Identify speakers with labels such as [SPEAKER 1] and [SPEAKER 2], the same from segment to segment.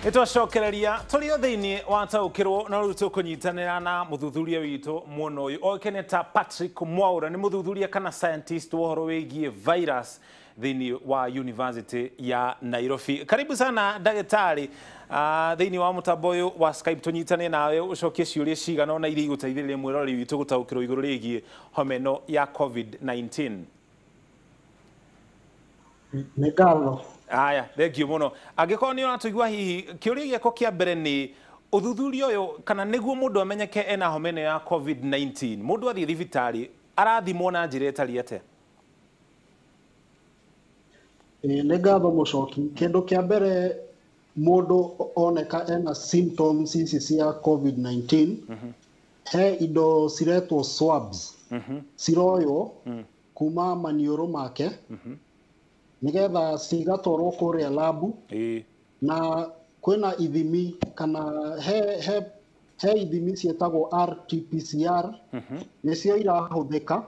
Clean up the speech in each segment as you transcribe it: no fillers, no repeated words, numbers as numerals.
[SPEAKER 1] Nitwacokereria tũrĩ o thĩinĩ wa taũkĩrwo na rĩu tũkũnyitanĩra na mũthuthuria witũ mwena ũyũ oĩkaine ta Patrick Mwaura, nĩ mũthuthuria kana scientist wa ũhoro wĩgiĩ virus thĩinĩ wa University ya Nairobi. Karibu sana ndagĩtarĩ, thĩinĩ wa mũtambo ũyũ wa Skype tũnyitane nawe ũcokie ciũria cigana ũna iria igũteithĩrĩria mwĩroreri witũ gũtaũkĩrwo igũrũ rĩgiĩ homa ĩno ya COVID-19.
[SPEAKER 2] Nĩ ngatho.
[SPEAKER 1] Aya, thank you mũno. Angĩkorwo nĩ ũratũigua hihi, kĩũria gĩakwa kĩa mbere nĩ ũthuthuria ũyũ kana nĩguo mũndũ amenyeke ena homa ĩno ya COVID-19, mũndũ athiĩ thibitarĩ arathimwo na njĩra ĩtariĩ atĩa?
[SPEAKER 2] Nĩ ngatho mũcoki. Kĩndũ kĩa mbere mũndũ oneka ena symptoms ici cia COVID-19, he indo ciretwo swabs ciroywo kuma maniũrũ make nigetha cigatwarwo kũrĩa labu, na kwĩna ithimi kana he ithimi ciĩtagwo RT-PCR, nĩcio irahũthĩka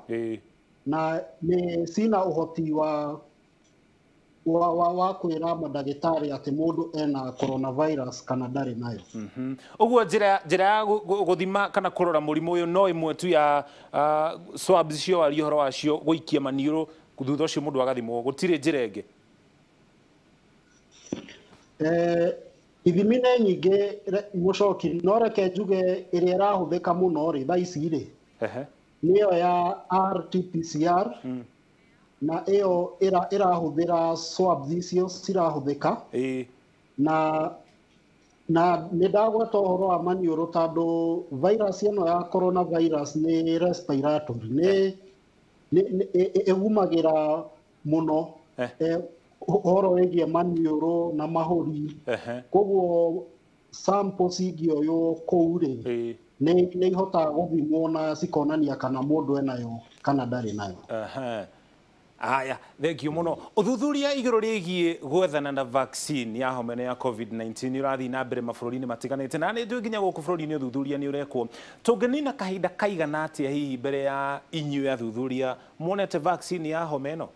[SPEAKER 2] na nĩ cina ũhoti wa kwĩra mandagĩtarĩ atĩ mũndũ ena coronavirus kana ndarĩ nayo.
[SPEAKER 1] Ũguo njĩra ya gũthima kana kũrora mũrimũ ũyũ no ĩmwe tu ya swabs cio waria ũhoro wacio gũikia maniũrũ thutha ũcio mũndũ agathimwo, gũtirĩ njĩra ĩngĩ?
[SPEAKER 2] Ithimi nĩ nyingĩ mũcoki, no reke njuge ĩrĩa ĩrahũthĩka mũno rĩ thaa ici rĩ nĩyo ya RT-PCR, na ĩyo ĩrahũthĩra swabs icio cirahũthĩka, na nĩ ndagweta ũhoro wa maniũrũ tondũ virus ĩno ya coronavirus nĩ respiratory, nĩ ĩgumagĩra mũno ũhoro wĩgiĩ maniũrũ na mahũri, koguo samples ingĩoywo kũu rĩ nĩ ihotaga gũthimwo na cikonania kana mũndũ enayo kana ndarĩ nayo.
[SPEAKER 1] Aya, thank you mũno. Ũthuthuria igũrũ rĩgiĩ gwethana na vaccine ya homa ĩno ya COVID-19 nĩ ũrathiĩ na mbere mabũrũri-inĩ matiganĩte, na nĩ njũĩ nginya gũkũ bũrũri-inĩ ũthuthuria nĩ ũrekwo. Tũngĩnina kahinda kaigana atĩa hihi mbere ya inyuĩ athuthuria muonete vaccine ya homa ĩno?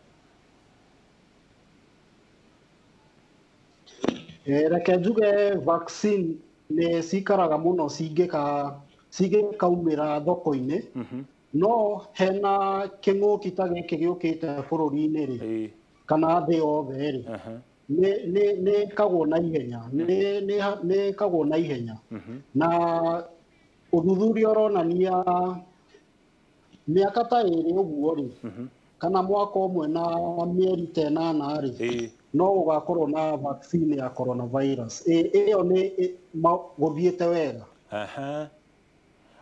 [SPEAKER 2] Reke njuge vaccine nĩ cikaraga mũno cingĩkaumĩra thoko-inĩ, no hena kĩng'ũki ta gĩkĩ gĩũkĩte bũrũri-inĩ rĩ kana thĩ yothe rĩ, nĩ ĩkagwo na ihenya, nĩ ĩkagwo na ihenya, na ũthuthuria ũronania mĩaka ta ĩrĩ ũguo rĩ kana mwaka ũmwe na mĩeri ta ĩnana rĩ no ũgakorwo na vaccine ya coronavirus. Ĩyo nĩ gũthiĩte wega.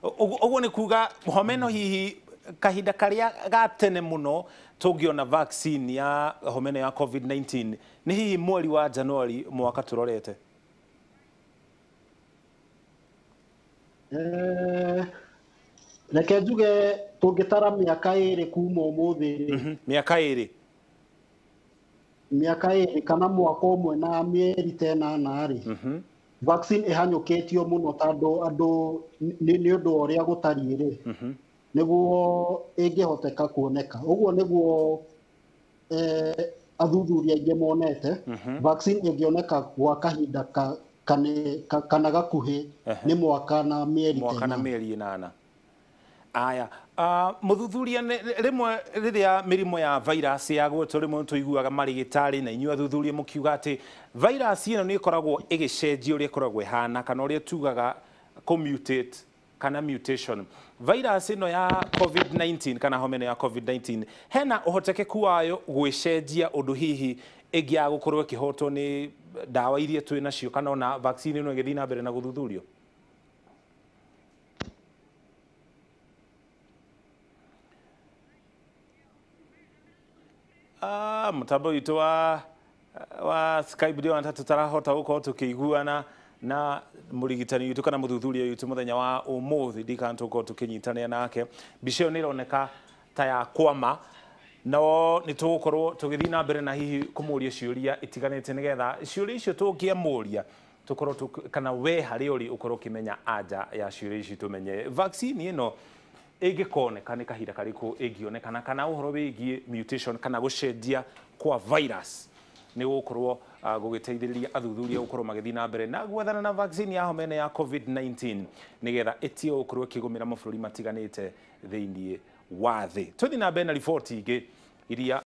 [SPEAKER 1] Ũguo nĩ kuga homa ĩno hihi kahinda karĩa ga tene mũno tũngĩona vaccine ya homa ĩno ya COVID-19 nĩ hihi mweri wa Januari mwaka tũrorete?
[SPEAKER 2] Reke njuge tũngĩtara mĩaka ĩrĩ kuma ũmũthĩ rĩ,
[SPEAKER 1] mĩaka ĩrĩ,
[SPEAKER 2] mĩaka ĩrĩ kana mwaka ũmwe na mĩeri ta ĩnana rĩ, vaccine ĩhanyũkĩtio mũno tondũ andũ nĩ ũndũ wa ũrĩa gũtariĩ rĩ, nĩguo ĩngĩhoteka kuoneka. Ũguo nĩguo athuthuria aingĩ monete vaccine ĩngĩoneka gwa kahinda kana gakuhĩ nĩ mwaka na mĩeri
[SPEAKER 1] mwaka na mĩeri ĩnana. Aya, mũthuthuria, rĩmwe rĩrĩa mĩrimũ ya virus ya gwetwo rĩmwe tũiguaga marĩgĩtarĩ na inyuĩ athuthuria mũkiuga atĩ virus ĩno nĩ ĩkoragwo ĩgĩcenjia ũrĩa ĩkoragwo ĩhana kana ũrĩa tugaga kũmutate kana mutation. Virus ĩno ya COVID-19 kana homa ĩno ya COVID-19 hena ũhotekeku wayo gwĩcenjia ũndũ hihi ĩngĩaga gũkorwo ĩkĩhotwo nĩ ndawa iria twĩ nacio kana ona vaccine ĩno ĩgĩthiĩ na mbere na gũthuthurio? Mũtambo witũ wa Skype ndio tũtarahota gũkorwo tũkĩiguana na mũrigitani witũ kana mũthuthuria witũ mũthenya wa ũmũthĩ, ndikana tũkorwo tũkĩnyitanĩra nake. Mbica ĩyo nĩ ĩroneka ta ya kwama, no nĩ tũgũkorwo tũgĩthiĩ na mbere na hihi kũmũria ciũria itiganĩte nĩgetha ciũria icio tũngĩamũria tũkorwo kana we harĩa ũrĩ ũkorwo ũkĩmenya anja ya ciũria ici, tũmenye vaccine ĩno ĩngĩkoneka nĩ kahinda karĩkũ ĩngĩonekana kana ũhoro wĩgiĩ mutation kana gũcenjia kwa virus nĩ gũkorwo Gũgĩteithĩrĩria athuthuria gũkorwo magĩthiĩ na mbere na gwethana na vaccine ya homa ĩno ya COVID-19 nĩgetha ĩtige gũkorwo ĩkĩgũmĩra mabũrũri matiganĩte thĩinĩ wa thĩ. Tũthiĩ na mbere na riboti ingĩ iria